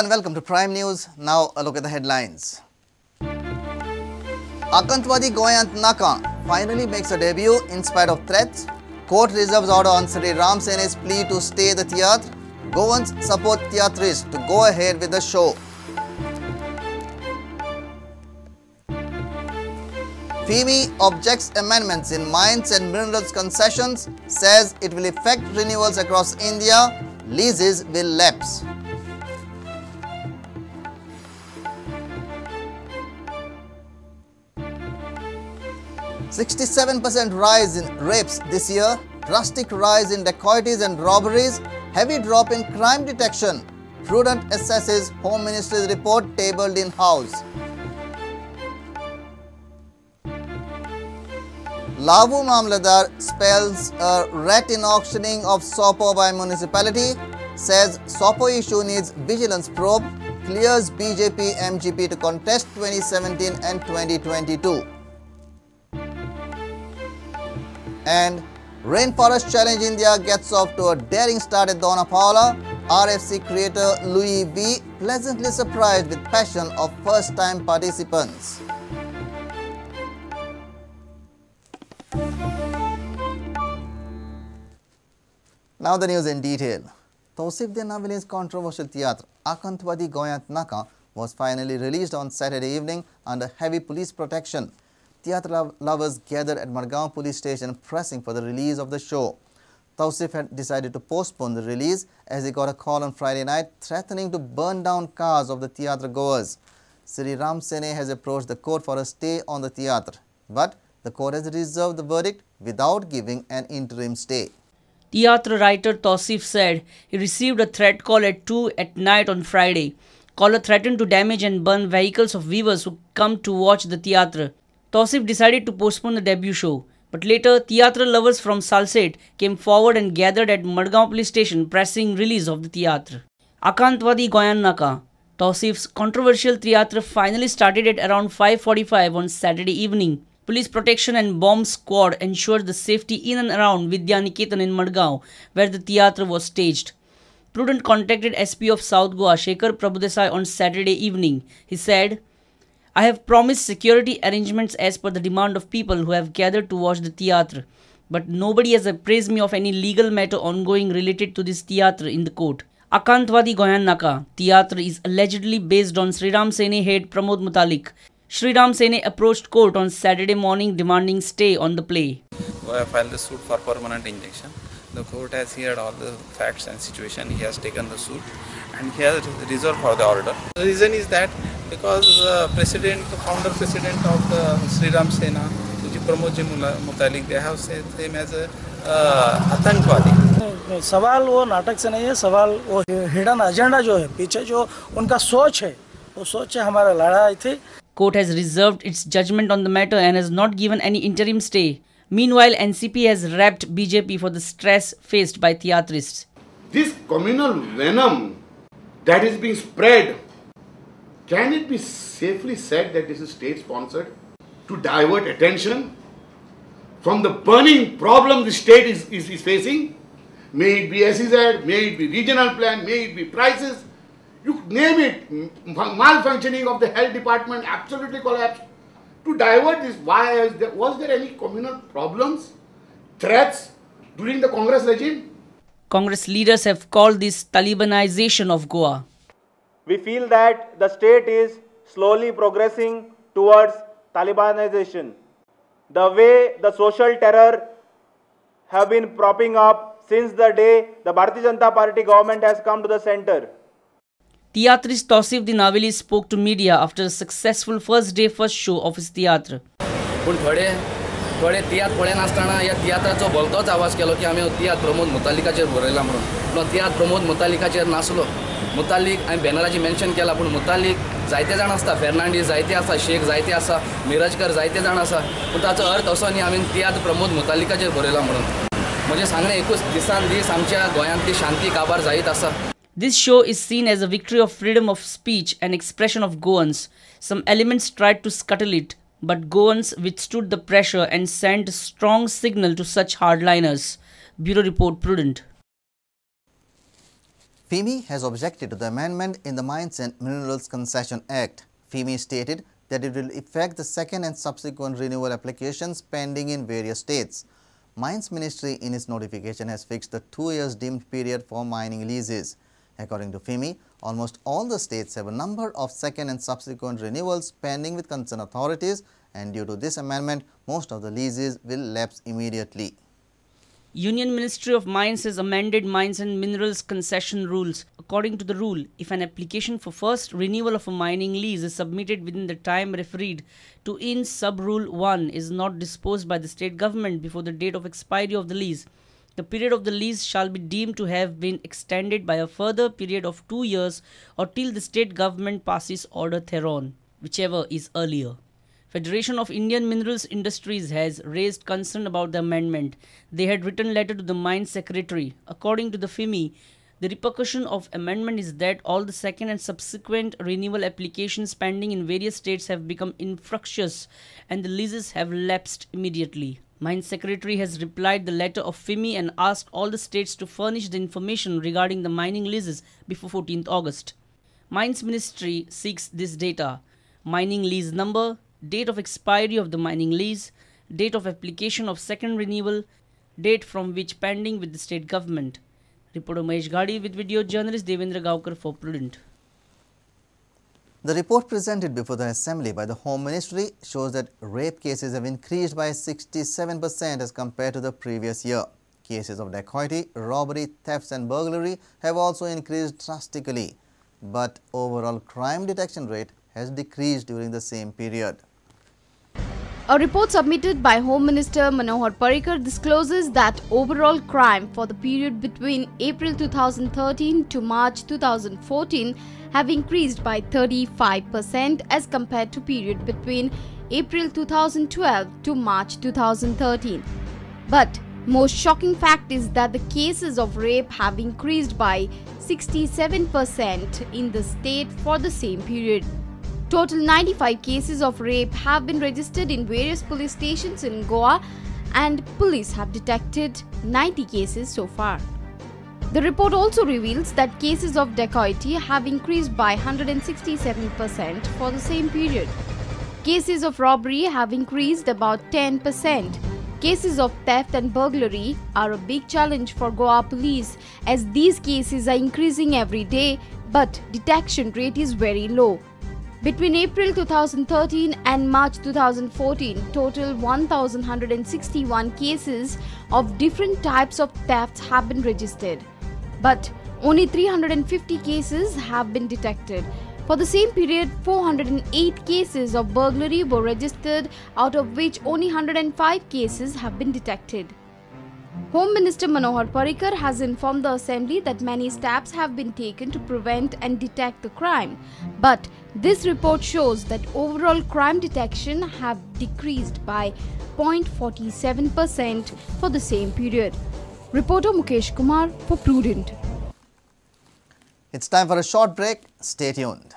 Hello and welcome to Prime News. Now a look at the headlines. Akantwadi Goyant Naka finally makes a debut in spite of threats. Court reserves order on Sri Ram Sene's plea to stay the tiatr. Goans support tiatrists to go ahead with the show. FIMI objects amendments in mines and minerals concessions, says it will affect renewals across India, leases will lapse. 67% rise in rapes this year, drastic rise in dacoities and robberies, heavy drop in crime detection. Prudent assesses Home Ministry's report tabled in House. Lavu Mamledar spells a rat in auctioning of Sopo by municipality, says Sopo issue needs vigilance probe, clears BJP MGP to contest 2017 and 2022. And Rainforest Challenge India gets off to a daring start at Dona Paula. RFC creator Louis V pleasantly surprised with passion of first-time participants. Now the news in detail. Tauseef de Navelim's controversial tiatr Akantwadi Goyant Naka was finally released on Saturday evening under heavy police protection. Tiatr lovers gathered at Margao police station pressing for the release of the show. Tauseef had decided to postpone the release as he got a call on Friday night threatening to burn down cars of the tiatr goers. Sri Ram Sene has approached the court for a stay on the tiatr, but the court has reserved the verdict without giving an interim stay. Tiatr writer Tauseef said he received a threat call at 2 at night on Friday. Caller threatened to damage and burn vehicles of viewers who come to watch the tiatr. Tauseef decided to postpone the debut show, but later tiatr lovers from Salsette came forward and gathered at Madgaon police station pressing release of the tiatr. Akantwadi Goyan Naka, Tauseef's controversial tiatr finally started at around 5:45 on Saturday evening. Police protection and bomb squad ensured the safety in and around Vidya Niketan in Madgaon, where the tiatr was staged. Prudent contacted SP of South Goa, Shekhar Prabhudesai, on Saturday evening. He said, "I have promised security arrangements as per the demand of people who have gathered to watch the tiatr, but nobody has appraised me of any legal matter ongoing related to this tiatr in the court." Akantwadi Goyan Naka tiatr is allegedly based on Sri Ram Sene head Pramod Mutalik. Sri Ram Sene approached court on Saturday morning demanding stay on the play. We have filed the suit for permanent injunction. The court has heard all the facts and situation. He has taken the suit and he has reserved for the order. The reason is that because the founder president of the Sri Ram Sena, Pramod Mutalik, they have said him as a Atankwadi. सवाल वो नाटक से नहीं है, सवाल वो hidden agenda जो है पीछे, जो उनका सोच है, वो सोच है हमारा लड़ाई थी. Court has reserved its judgment on the matter and has not given any interim stay. Meanwhile, NCP has rapped BJP for the stress faced by theatrists. This communal venom that is being spread, can it be safely said that this is state-sponsored to divert attention from the burning problem the state is facing? May it be SEZ, may it be regional plan, may it be prices, you name it, malfunctioning of the health department absolutely collapsed. To divert this, why was there any communal problems, threats during the Congress regime? Congress leaders have called this Talibanization of Goa. We feel that the state is slowly progressing towards Talibanization. The way the social terror have been propping up since the day the Bharatiya Janata Party government has come to the center. Tiatrist Tauseef de Navelim spoke to media after a successful first day first show of his tiatr. पूण थोडे थोडे तियात्र पळयनासतना ह्या तियात्राचो भलतोच आवाज केलो की आमी तियात्र प्रमोद मुतालिकाचेर बरयला म्हणून. पूण तियात्र प्रमोद मुतालिकाचेर नासलो. मुतालिक हांवें बॅनराचेर मेन्शन केला, पूण मुतालिक जायते जाण आसता, फेर्नांडीस जायते आसा, शेख जायते आसा, मिरजकर जायते जाण आसा, पूण ताचो अर्थ असो न्ही आमी तियात्र प्रमोद मुतालिकाचेर बरयला म्हणून. म्हजें सांगणें एकूच, दिसान दीस आमच्या गोंयांतली शांती काबार जायत आसा. This show is seen as a victory of freedom of speech and expression of Goans. Some elements tried to scuttle it, but Goans withstood the pressure and sent a strong signal to such hardliners. Bureau Report, Prudent. FIMI has objected to the amendment in the Mines and Minerals Concession Act. FIMI stated that it will affect the second and subsequent renewal applications pending in various states. Mines Ministry in its notification has fixed the 2 years deemed period for mining leases. According to FIMI, almost all the states have a number of second and subsequent renewals pending with concerned authorities, and due to this amendment, most of the leases will lapse immediately. Union Ministry of Mines has amended Mines and Minerals Concession Rules. According to the rule, if an application for first renewal of a mining lease is submitted within the time referred to in sub-rule 1 is not disposed by the state government before the date of expiry of the lease, the period of the lease shall be deemed to have been extended by a further period of 2 years or till the state government passes order thereon, whichever is earlier. Federation of Indian Minerals Industries has raised concern about the amendment. They had written letter to the Mines Secretary. According to the FIMI, the repercussion of amendment is that all the second and subsequent renewal applications pending in various states have become infructuous and the leases have lapsed immediately. Mines Secretary has replied the letter of FIMI and asked all the states to furnish the information regarding the mining leases before 14th August. Mines Ministry seeks this data: mining lease number, date of expiry of the mining lease, date of application of second renewal, date from which pending with the state government. Reporter Mahesh Ghadi with video journalist Devendra Gaukar for Prudent. The report presented before the Assembly by the Home Ministry shows that rape cases have increased by 67% as compared to the previous year. Cases of dacoity, robbery, thefts and burglary have also increased drastically. But overall crime detection rate has decreased during the same period. A report submitted by Home Minister Manohar Parrikar discloses that overall crime for the period between April 2013 to March 2014 have increased by 35% as compared to period between April 2012 to March 2013. But most shocking fact is that the cases of rape have increased by 67% in the state for the same period. Total 95 cases of rape have been registered in various police stations in Goa, and police have detected 90 cases so far. The report also reveals that cases of dacoity have increased by 167% for the same period. Cases of robbery have increased about 10%. Cases of theft and burglary are a big challenge for Goa police, as these cases are increasing every day, but detection rate is very low. Between April 2013 and March 2014, total 1,161 cases of different types of thefts have been registered. But only 350 cases have been detected. For the same period, 408 cases of burglary were registered, out of which only 105 cases have been detected. Home Minister Manohar Parrikar has informed the Assembly that many steps have been taken to prevent and detect the crime. But this report shows that overall crime detection have decreased by 0.47% for the same period. Reporter Mukesh Kumar for Prudent. It's time for a short break. Stay tuned.